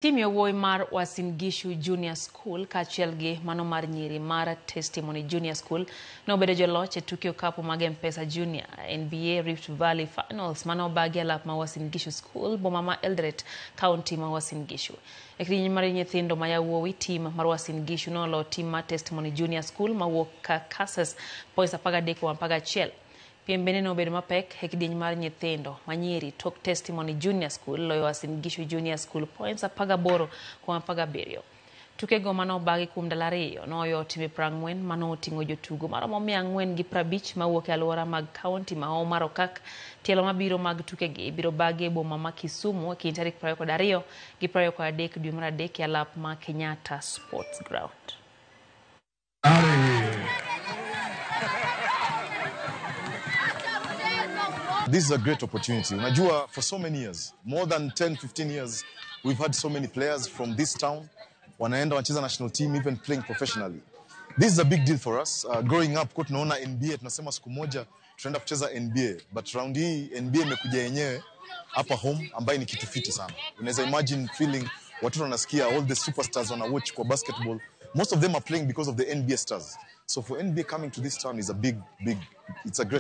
Tim yawuoyi mar Uasin Gishu Junior School kaachiel gi mano mar nyiri mar Testimony Junior School nobedo joloch e tuke okapu mag M-Pesa Junior NBA Rift Valley Finals mane obagi e alap ma Uasin Gishu School, boma ma Eldoret, kaunti ma Uasin Gishu. E kidieny mar nyithindo ma yawuowi, tim mar Uasin Gishu nolo tim mar Testimony Junior School mawuok Karsas points 13-11. Piem bende nobedo mapek e kidieny mar nyithindo ma nyiri tok Testimony Junior School loyo Uasin Gishu Junior School points 18-17. Tukego mane obagi kuom ndalo ariyo noyo timbe 40 mane oting'o jotugo maromo 450 mawuok e alwora mag kaunti ma Homa Okak. Tielo mabiro mag tukegi ibiro bagi e boma ma Kisumu e kind tarik 22 gi 23 dwe mar adek e alap ma Kenyatta Sports Ground. This is a great opportunity. Unajua, for so many years, more than 10, 15 years, we've had so many players from this town wanaenda wanacheza national team, even playing professionally. This is a big deal for us. Growing up, kwa tunaona NBA, tunasema siku moja tunaenda kucheza NBA, but round hii NBA imekuja yenyewe hapa home, ambaye ni kitu fiti sana. Unaweza imagine feeling watoto wanasikia all the superstars wana watch kwa basketball. Most of them are playing because of the NBA stars. So for NBA coming to this town is a big, big, it's a great